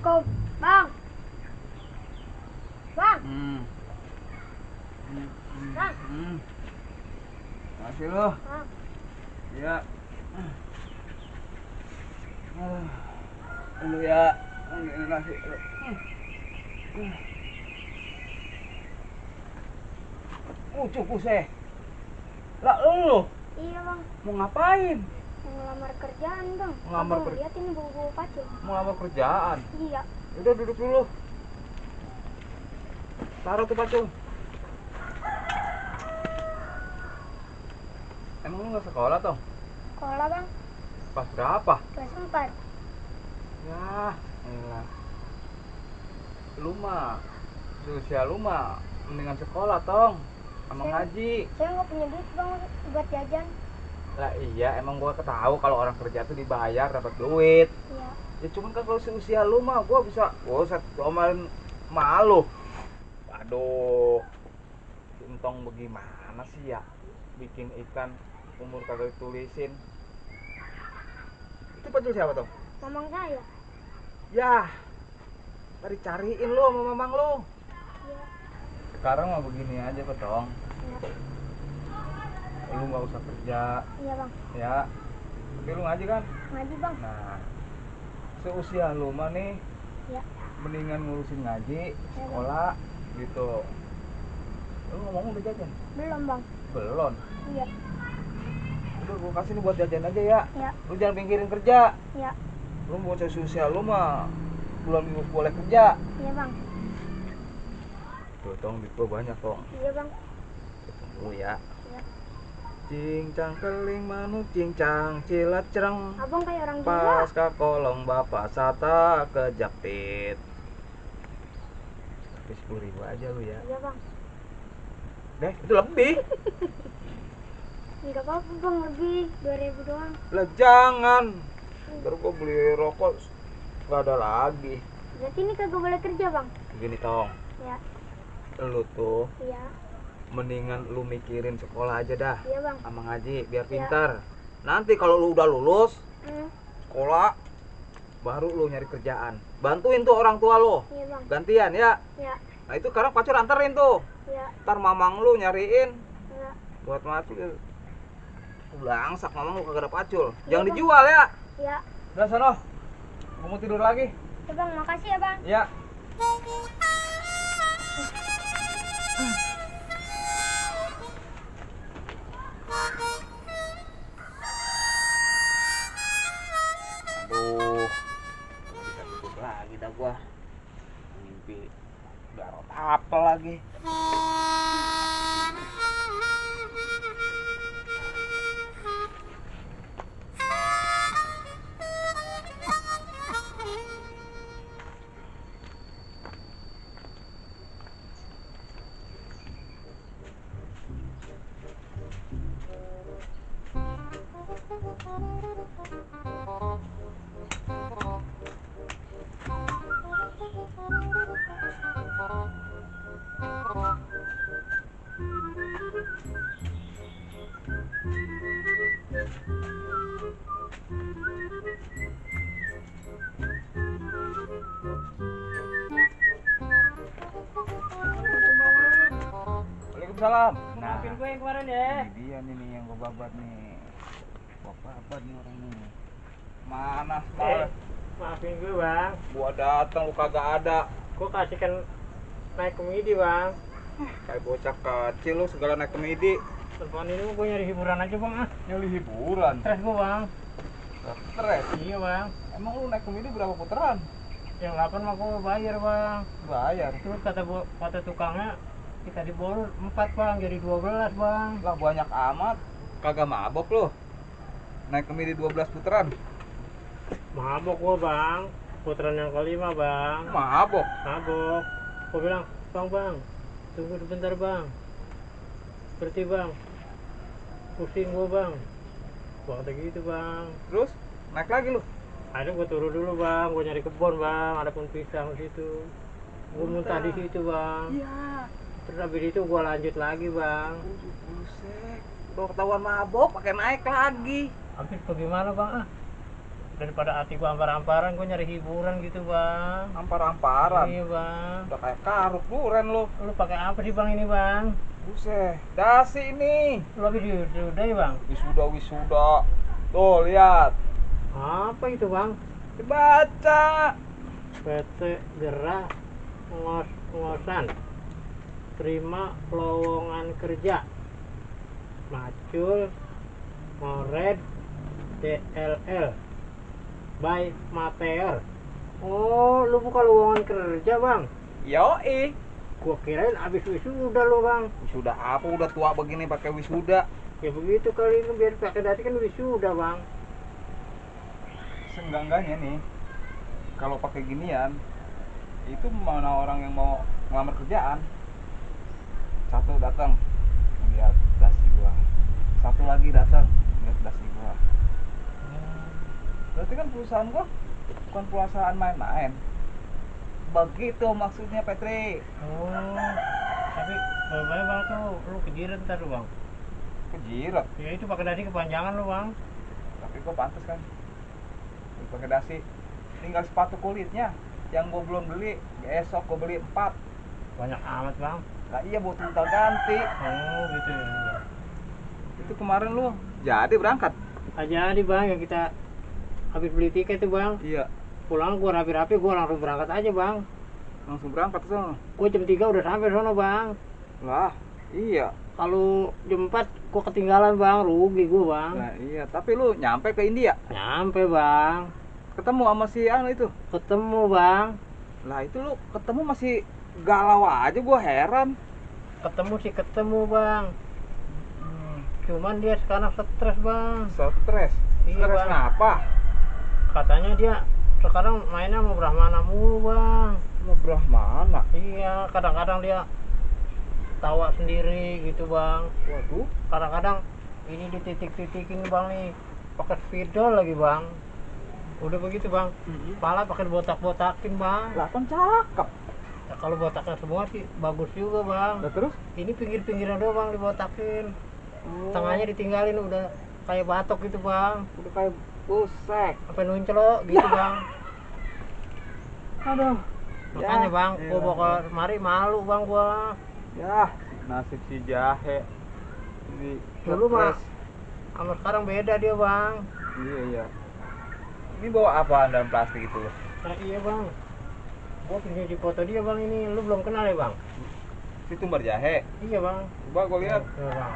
Assalamualaikum, Bang. Bang. Bang. Masih lo? Bang. Ya. Lu ya. Ini nasi. Cukup sih. Lah lu Iya, Bang. mau ngapain? Mau ngelamar kerjaan, Bang. Ngelamar Abang kerja- lihat ini bau-bau pacul. Mau lamar kerjaan. Iya. Udah duduk dulu. Taruh tuh pacung. Emang lu nggak sekolah toh? Sekolah, Bang. Pas berapa? Kelas 4. Ya, elah. Lu mah seusia lu mah mendingan sekolah tong sama ngaji. Saya nggak punya duit, Bang, buat jajan. Lah iya, emang gua tahu kalau orang kerja tuh dibayar dapat duit. Iya. Ya cuman kan kalau seusia lu mah gua bisa omelin malu. Aduh. Untung bagaimana sih ya bikin ikan umur kagak ditulisin. Itu pacul siapa tuh? Mamang saya. Ya. Tadi cariin lu sama mamang lu. Iya. Sekarang mah begini aja Petong. Iya. Lu nggak usah kerja Iya, Bang. ya, tapi lu ngaji kan. Ngaji, Bang. Nah, seusia lu mah nih Iya. mendingan ngurusin ngaji, sekolah gitu. Lu ngomong udah jajan? Belum, Bang. Belum. Iya. Udah gua kasih nih buat jajan aja ya. Iya. Lu jangan pinggirin kerja. Iya. Lu mau seusia lu mah bulan minggu boleh kerja. Iya, Bang. Tuh tong duit gua banyak tong. Iya, Bang. Tunggu ya. Iya. Cincang keling manuk cincang cilat cereng. Abang kayak orang gila. Pas ka kolong bapak sata kejepit. Tapi 10.000 aja lu ya. Iya, Bang. Deh, itu lebih. Enggak apa-apa, Bang, lebih 2.000 doang. Lah jangan. Ntar gua beli rokok nggak ada lagi. Berarti ini kagak boleh kerja, Bang. Gini tong, Ya. lu tuh Iya. mendingan lu mikirin sekolah aja dah. Iya, Bang. Sama ngaji biar Iya. pintar. Nanti kalau lu udah lulus Hmm. sekolah baru lu nyari kerjaan. Bantuin tuh orang tua lu. Iya, Bang. Gantian ya. Ya. Nah itu sekarang pacar anterin tuh. Ya. Ntar mamang lu nyariin Ya. buat macul. Langsak mamang lu kagak ada pacul. Iya, Jangan Bang. dijual ya. Ya. Udah sono. Gua mau tidur lagi. Ya, Bang, makasih ya, Bang. Ya. Aduh. Bisa tidur lagi dah gua. Mimpi garot apa lagi. Waalaikumsalam. Maafin gue yang kemarin ya. Ini dia nih yang gua babat nih. Gua babat nih orang nih. Mana semalam? Maafin gue, Bang. Gua datang lu kagak ada. Gue kasihkan naik komedi, Bang. Kayak bocah kecil lu segala naik komedi. Telepon ini gue nyari hiburan aja, Bang. Nyali hiburan. Stres gue, Bang. Stres. Iya, Bang. Emang lu naik komedi berapa putaran? Yang 8 mah gue bayar, Bang. Bayar. Terus kata tukangnya kita diborong 4, Bang, jadi 12, Bang. Lah banyak amat. Kagak mabok lu. Naik komedi 12 putaran. Mabok gue, Bang. Putaran yang kelima, Bang. Mabok. Mabok. Gue bilang, Bang, tunggu sebentar, Bang. Berarti, Bang. Pusing gue, Bang. Gue kata gitu, Bang. Terus naik lagi lu. Ada gue turun dulu, Bang, gue nyari kebun, Bang, ada pohon pisang di situ. Gue muntah di situ, Bang. Iya. Terus habis itu gue lanjut lagi, Bang. Buset. Kalau ketahuan mabok pakai naik lagi. Habis bagaimana, Bang? daripada hati gua ampar-amparan, gua nyari hiburan gitu bang. Ampar-amparan. Iya bang. Udah kayak karuk duren lo. Lu pakai apa sih bang ini bang? Buset, dasi ini. Lu habis udah ya bang? Wisuda. Tuh, lihat. Apa itu bang? Dibaca. PT Gerah Ngos-ngosan terima lowongan kerja Macul Mored DLL by Mateer. Oh, lu buka lowongan kerja bang? Yoi. Gua kirain abis wisuda lo bang. Wisuda apa, udah tua begini pakai wisuda. Ya begitu kali ini, biar pakai dasi kan wisuda bang. Seenggak-enggaknya nih, kalau pakai ginian, itu mana orang yang mau ngelamar kerjaan. Satu datang lihat dasi gua, satu lagi datang lihat dasi gua. Berarti kan perusahaan gua bukan perusahaan main-main. Begitu maksudnya, Petri. Oh, tapi bagaimana bang tuh, lu kejiran ntar lu bang. Kejirat, Ya itu pakai dasi kepanjangan lu bang. tapi gua pantas kan pakai dasi. Tinggal sepatu kulitnya yang gua belum beli, besok gua beli 4. Banyak amat bang. Lah iya, buat tinggal ganti. Oh gitu ya. Itu kemarin lu jadi berangkat? Aja nih bang, yang kita habis beli tiket tuh bang. Iya, Pulang gua rapi-rapi, gua langsung berangkat aja bang. langsung berangkat ke sana. Gua jam 3 udah sampai sono bang. Lah, iya. Kalau jam 4 gua ketinggalan bang, rugi gua bang. Nah, iya, tapi lu nyampe ke India, Nyampe bang, ketemu sama si anu itu. ketemu bang. Lah, itu lu ketemu masih galau aja, gua heran. Ketemu sih ketemu bang. Cuman dia sekarang stres bang. Stres. Iya, Stres Bang. kenapa? Katanya dia sekarang mainnya mau Brahmana mulu bang. Lu Brahmana. Iya, kadang-kadang dia tawa sendiri gitu bang. Waduh, Kadang-kadang ini dititik-titikin bang nih, pakai spidol lagi bang. Udah begitu bang, kepala pakai botak-botakin bang. lah kan cakep. Ya, kalau botaknya semua sih bagus juga bang. Lah terus? Ini pinggir-pinggirnya doang dibotakin, tengahnya ditinggalin udah kayak batok gitu bang. udah kayak busek. Sampai nuncelok gitu bang. Aduh. Makanya Ya, bang, gua elah. bawa ke mari malu bang gua. Ya, nasib si jahe. Ini Dulu mah stres. sama sekarang beda dia bang. Iya, iya. Ini bawa apaan dalam plastik itu? Nah, iya bang, gua punya di foto dia bang ini, lu belum kenal ya bang? Si tumbar jahe. Iya bang. Coba gua lihat. Iya bang.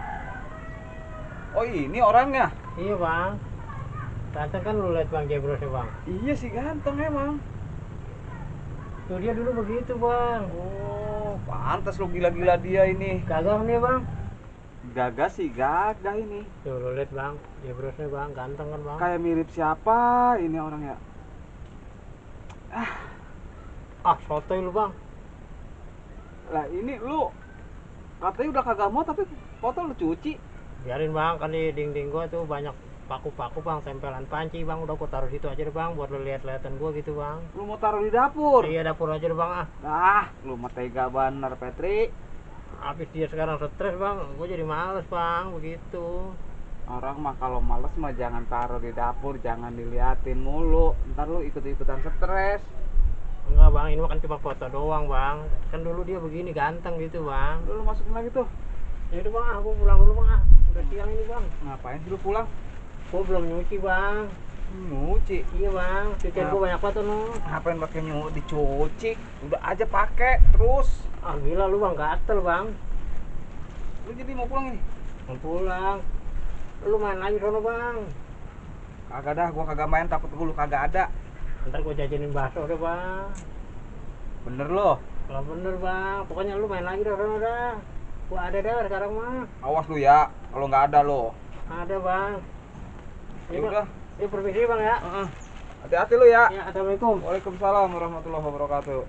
Oh, ini orangnya. Iya bang. Ganteng kan lu lihat bang jebrosnya bang. Iya sih, ganteng emang. Tuh dia dulu begitu bang. Oh, pantas lu gila-gila dia ini. Gagah nih bang. Gagah sih, gagah ini. Tuh lu lihat bang, jebrosnya bang, ganteng kan bang. Kayak mirip siapa ini orangnya? Ah sotoy lu bang. Lah ini lu katanya udah kagak mau, tapi foto lu cuci. Biarin bang, kan di dinding gua tuh banyak paku-paku bang, tempelan panci bang. Udah gua taruh situ aja deh bang, buat lu lihat-lihatan gua gitu bang. Lu mau taruh di dapur? Iya dapur aja deh bang ah. Ah, lu mah tega bener, Petri. Habis dia sekarang stres bang, gua jadi males bang begitu. Orang mah kalau males mah jangan taruh di dapur, jangan diliatin mulu. Ntar lu ikut-ikutan stres. Enggak bang, ini mah kan cuma foto doang bang. Kan dulu dia begini ganteng gitu bang. Udah, lu masukin lagi tuh. Yaudah bang, aku pulang dulu bang ah. Udah siang ini bang. Ngapain sih lu pulang? Gua belum nyuci bang. Nyuci. Iya bang, cucian gua banyak banget tuh no. Ngapain pakai dicuci? Udah aja pakai terus. Ah gila lu bang, gatel bang. Lu jadi mau pulang ini? Mau pulang. Lu main lagi sono bang. Kagak dah, gua kagak main, takut lu kagak ada. Ntar gua jajanin bakso deh bang. Bener lo. Kalau bener bang, pokoknya lu main lagi dah sono dah. Gua ada dah sekarang mah. Awas lu ya, kalau nggak ada lo. Ada bang. Ya udah. Ya permisi bang ya. Hati-hati lu ya. Ya assalamualaikum. Waalaikumsalam warahmatullahi wabarakatuh.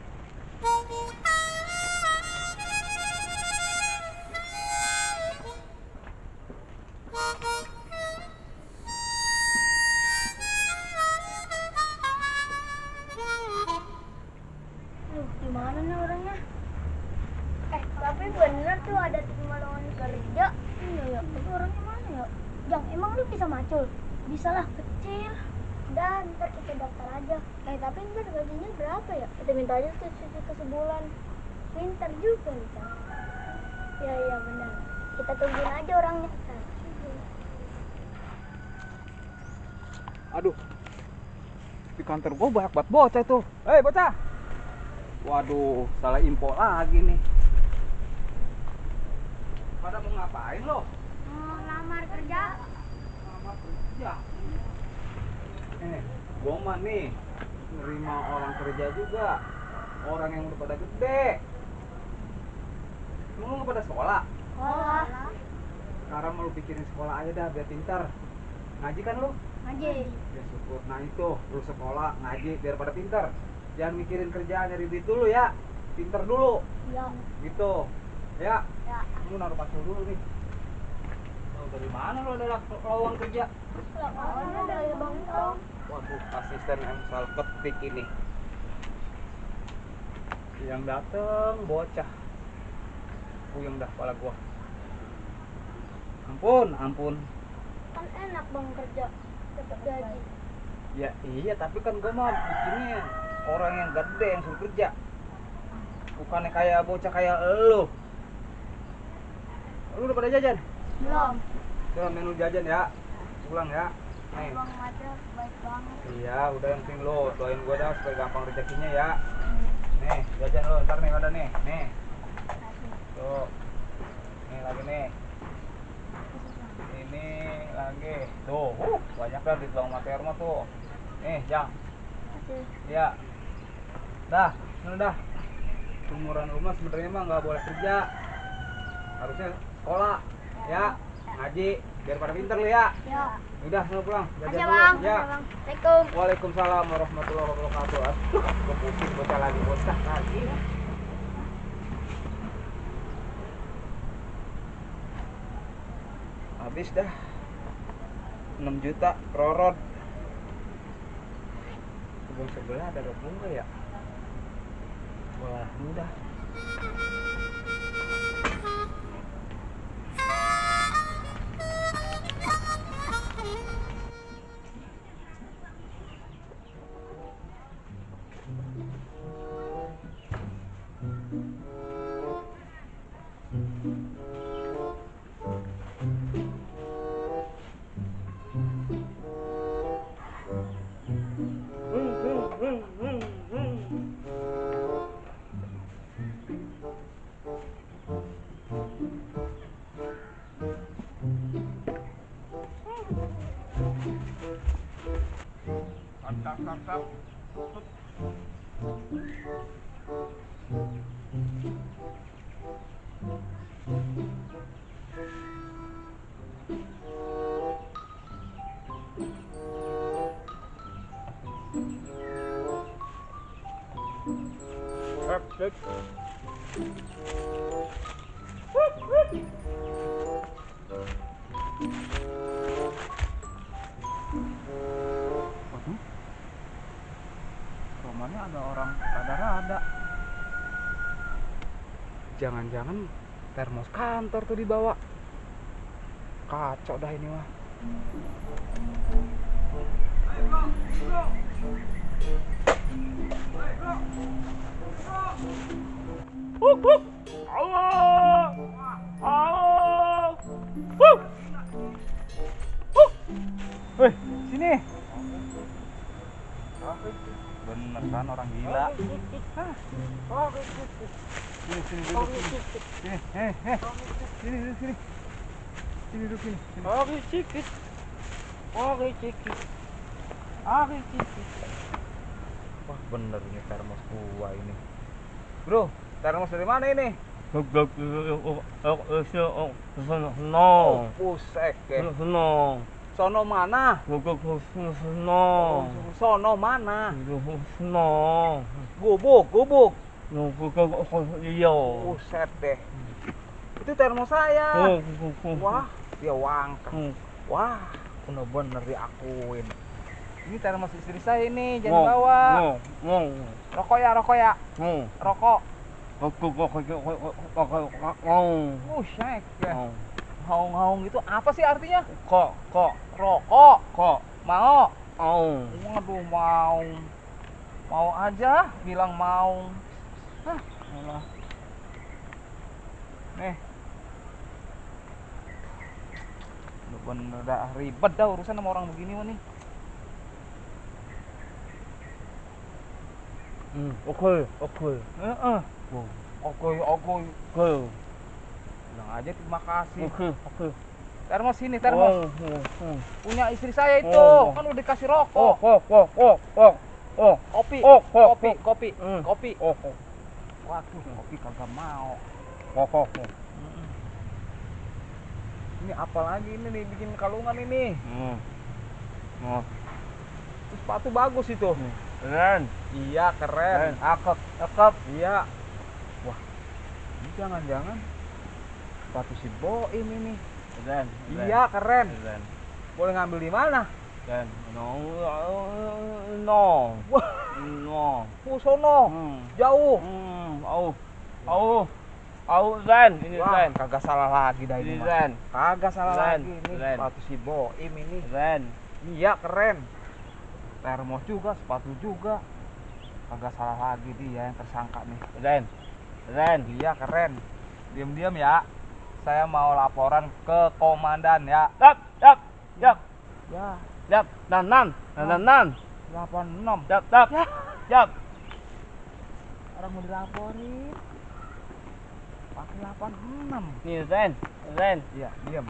Gimana nih orangnya? Tapi bener tuh ada terima lowongan kerja. Iya ya, tapi orangnya mana ya? Jang, emang lu bisa macul? Bisa lah, kecil. udah ntar kita daftar aja. Tapi ntar gajinya berapa ya? Kita minta aja 7 juta sebulan. Pintar juga kita. Ya benar. Kita tungguin aja orangnya. Aduh, di kantor gua banyak banget bocah tuh. Hei bocah. Waduh, salah info lagi nih. Pada mau ngapain lo? Mau lamar kerja? Lamar kerja. Gua mah nih nerima orang kerja juga. Orang yang udah pada gede. Emang lu nggak pada sekolah? Sekolah. Sekarang mau lu pikirin sekolah aja dah biar pintar. Ngaji kan lu? Ngaji. Ya syukur. Nah itu, lu sekolah, ngaji biar pada pintar. Jangan mikirin kerjaan nyari duit dulu ya. Pintar dulu. Ya. Gitu. Ya. Ya. Lu naruh pasul dulu nih. Oh, dari mana lu ada lowongan kerja? Lawannya dari Bang Tong. Waduh, asisten emsal ketik ini. Yang dateng bocah. Puyeng dah kepala gua. Ampun. Kan enak Bang kerja. Dapat gaji. Ya iya, tapi kan gua mah bikinnya orang yang gede yang suruh kerja. Bukannya kayak bocah kayak elu. Lu udah pada jajan? Belum. Udah menu jajan ya. Pulang ya. Nih. Bang Mada baik banget. Iya, udah yang penting lo doain gua dah supaya gampang rezekinya ya. Nih, jajan lo ntar nih ada nih. Nih. Tuh. Nih lagi nih. Ini lagi. Tuh, banyak dah di Bang Mater mah tuh. Nih, Jang. Kasih. Ya. Dah, dah. Umuran rumah sebenarnya mah nggak boleh kerja. Harusnya sekolah. Ya. Ngaji biar pada pinter lu ya. Ya. Udah, lu pulang. Jajan Aja dulu. Bang. Ya. Assalamualaikum. Waalaikumsalam warahmatullahi wabarakatuh. Aduh, gua pusing bocah lagi. Habis dah 6 juta rorot. Kebun sebelah ada rebung nggak ya? Wah, udah. Tap. Cek. Waduh. Rumahnya ada orang rada-rada. Jangan-jangan termos kantor tuh dibawa. Kacau dah ini mah. Ayo bro. Weh, sini. Bener kan orang gila. Sini duduk sini. Sini duduk sini. Sini duduk sini. Oke cikit. Wah bener ini termos gua ini. Bro, termos dari mana ini? No. Pusek ya. No. Sono mana? No. Sono mana? No. Gubuk. Iya. Buset deh. Itu termos saya. Wah, dia wangkang. Wah, bener-bener diakuin. Ini termos istri saya ini, jangan bawa. Rokok ya. Rokok. Buset ya. Haung-haung itu apa sih artinya? Kok. Rokok. Mau. Oh. Waduh, mau aja bilang mau. Hah, alah. Nih, bener dah ribet dah urusan sama orang begini mah nih. Oke. Heeh. Wow. Oke. Oke. Bilang aja terima kasih. Oke. Termos sini, termos. Punya istri saya itu, Oh. kan udah dikasih rokok. Kopi. Oh. Kopi. Oh. Waduh, kopi kagak mau. Oh. Mm-mm. Ini apalagi ini nih bikin kalungan ini. Oh. Itu sepatu bagus itu. Keren. Iya, keren. Cakep. Iya. Wah, ini jangan-jangan sepatu si Boim ini. Keren. Iya, keren. Keren. Boleh ngambil di mana? Keren. No. Wah, No. sono. Jauh. Ren. Ini Wah, Ren. kagak salah lagi dah ini Ini mah. Ren. Kagak salah Keren, lagi ini keren. sepatu si Boim ini. Ren. Iya, keren. Termos juga, sepatu juga. Kagak salah lagi dia yang tersangka nih. Ren. Iya, keren. Diam-diam ya. Saya mau laporan ke komandan ya. Yap. Ya, Nan. 86. Yap. Ya, Yap. orang mau dilaporin. Pakai 86. Nih Ren. Iya, diam.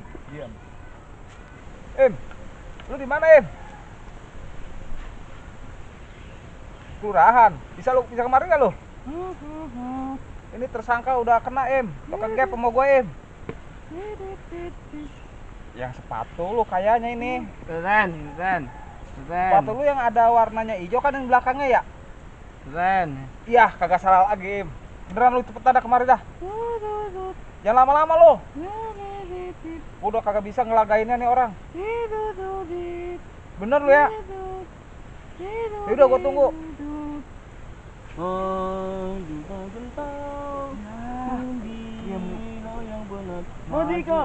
Im, lu di mana, Im? Kelurahan. Bisa kemarin nggak lu? Ini tersangka udah kena, Im. Pakai gap sama gue, Im. Yang sepatu lu kayaknya ini. Ren. Sepatu lu yang ada warnanya hijau kan yang belakangnya ya? Ren. Iya, kagak salah lagi, Im. Beneran lu cepet ada kemarin dah. Jangan lama-lama lu. Udah kagak bisa ngelagainnya nih orang. Bener lu ya? Yaudah, gua tunggu. Merdeka.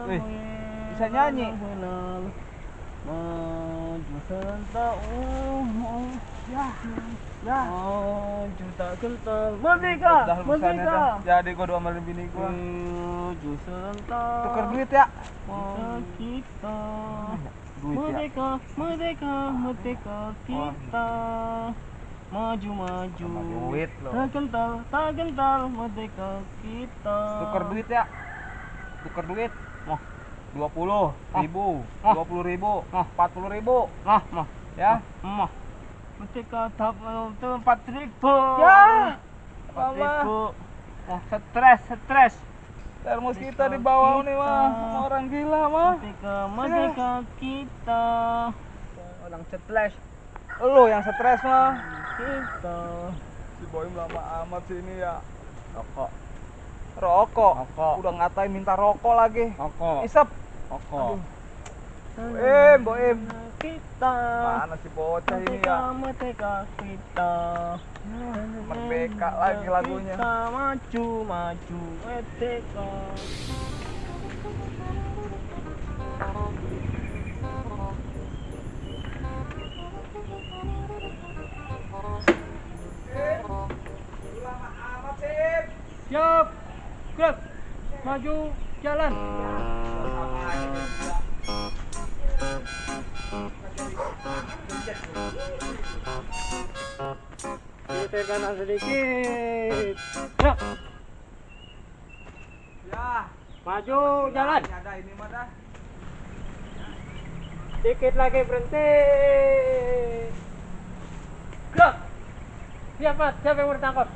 Wih, bisa nyanyi. Ya. Juta kental. Merdeka. Dah lusannya dah. Jadi gua doain bini gua. Tuker duit ya. Kita. Duit ya. Merdeka kita. Maju. Sama duit lo. Tak kental, merdeka kita. Tuker duit ya. Tuker duit. Mau 20.000, Ah. 20.000, Ah. 40.000. Mah. Ya. Mah. Merdeka itu 4.000. Ya. 4.000. Wah, stres. Termos kita di bawah nih mah. Sama orang gila mah. Merdeka kita. Orang stres. Lu yang stres mah. Kita. Si Boim lama amat sih ini ya. Rokok. Rokok. Rokok. Udah ngatain minta rokok lagi. Rokok. Isep. Rokok. Boim. Kita. Mana si bocah ini ya? Merdeka kita. Merdeka lagi lagunya. Kita maju, merdeka. Lama amat sih. Siap. Gerak. Maju, jalan. Sama aja. Kita kanan sedikit. Gerak. Ya. Maju, jalan. Ada ini mah dah. Dikit lagi berhenti. Gerak. Siap, Mas. Siapa yang mau ditangkap?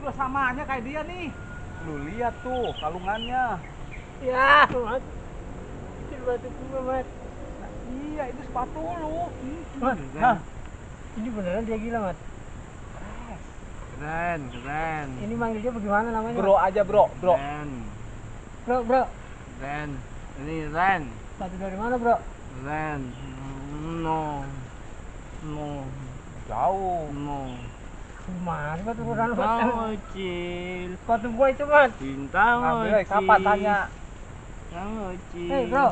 Udah samanya kayak dia nih. Lu lihat tuh kalungannya. Ya, Mas. Ini batu gua, Mas. Iya, itu sepatu lu. Mas, Hah? ini beneran dia gila, Mas. Keren. Ini manggil dia bagaimana namanya? Bro aja, bro. Bro. Ren. Ini Ren. Sepatu dari mana, Bro? Ren. No. Jauh. No. Mana batu urusan Bintang Ocil. Sepatu gua itu, Mat. Bintang Ngambil Ocil. lagi kapan tanya? Bintang Ocil. Hei, Bro.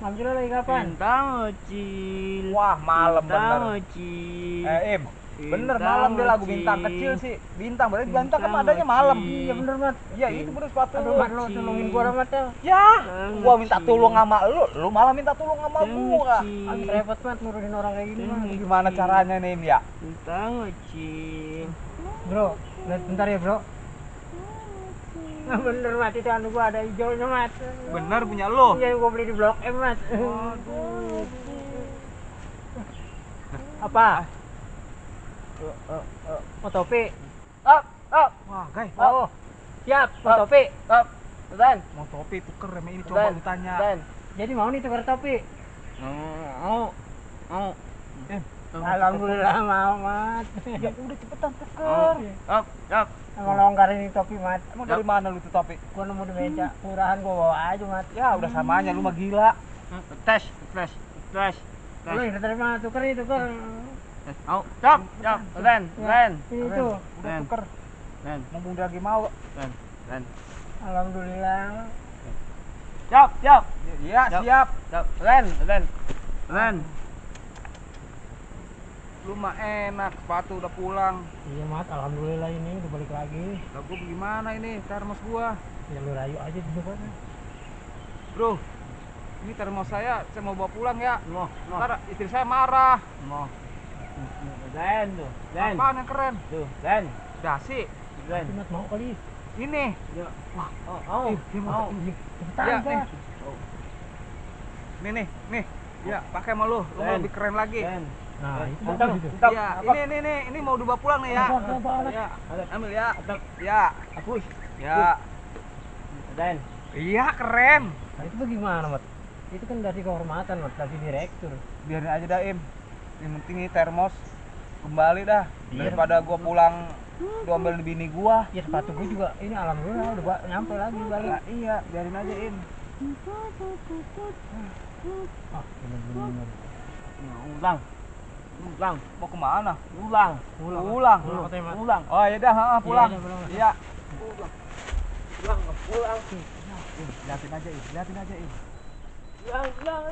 Ngambil lagi kapan? Bintang Ocil. Wah, malam Bintang bener. Ocil. Im, bener Bintang malam dia lagu Ocil. bintang kecil sih. Bintang, berarti bintang kan Bintang adanya malam. Ocil. Iya bener, Mat. Iya, itu bener sepatu Aduh, lu. Mat, lo tolongin gua dah, Mat ya. Ya, Bintang gua minta Ocil. tolong sama lu malah minta tolong sama gua. Agak repot, Mat, ngurusin orang kayak gini, Mat. Gimana caranya nih, Im ya? Bintang Ocil. Bro, lihat bentar ya, Bro. Nah, bener, Mat, itu anu gua ada hijaunya, Mat. Bener punya lu. Iya, yang gua beli di Blok M, Mat. Waduh. Apa? Mau topi? Up, up. Wah, guys. Oh, siap, mau topi. Stop. Dan. Mau topi tuker sama ini coba lu tanya. Dan. Jadi mau nih tukar topi. Mau. Mau. Alhamdulillah mau, Mat. Ya udah cepetan tuker. Up. Up. Emang longgar ini topi, Mat. Emang dari mana lu tuh topi? Gua nemu di meja, murahan gua bawa aja, Mat. Ya udah samanya lu mah gila. Tes. Tes. Tes. Lu yang dari mana? Tukar nih, tukar. Mau. Stop. Stop. Dan. Dan. Ini tuh. Udah Ben. tuker. Dan. Mumpung dia lagi mau. Dan. Dan. Alhamdulillah. Stop. Stop. Iya, Yap. siap. Stop. Dan. Dan. Dan. Lu mah enak, sepatu udah pulang. Iya, Mat, alhamdulillah ini udah balik lagi. Lah gua gimana ini termos gua? Ya lu rayu aja di depan. Bro, ini termos saya mau bawa pulang ya. Mau. Mau. Ntar istri saya marah. Mau. Dan tuh. Dan. Apaan yang keren? Tuh. Dan. Dasi. Dan. Mat mau kali. Ini. Oh. Oh. Dia mau. Cepetan, Ya, Mat. nih. Nih. Ya, pakai sama lu. Lu mau Ben. lebih keren lagi. Dan. Nah, itu Mantap. bagus itu. Mantap. Iya, ini mau dibawa pulang nih ya. Apa? Ya, Ada. ambil ya. Mantap. Ya, Hapus. ya. Dan. Iya, keren. Nah, itu gimana, Mat? Itu kan dari kehormatan, Mat, dari direktur. Biarin aja dah, Im. Yang penting ini termos kembali dah. Iya. Daripada gua pulang diambil di bini gua. Ya sepatu gua juga ini alhamdulillah udah nyampe lagi balik. Nah, iya, biarin aja, Im. Ah, bener-bener. Ulang. Ulang. Mau kemana? Ulang. Pulang. Pulang katanya, Mat. Ulang. Oh, ya dah, pulang. Iya, pulang. Iya. Ulang. Ulang. Im, liatin aja, Im. Liatin aja, Im. Ulang.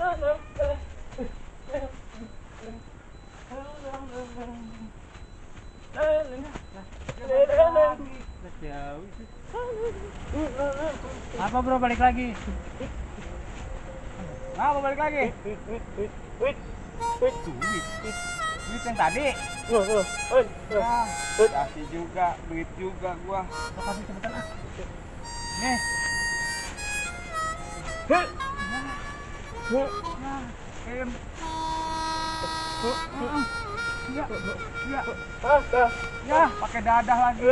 Apa bro balik lagi? Nah, mau balik lagi. Duit yang tadi. Ya, kasih juga, duit juga gua. Lo kasih cepetan ah. Nih. Im. Ya, pakai dadah lagi.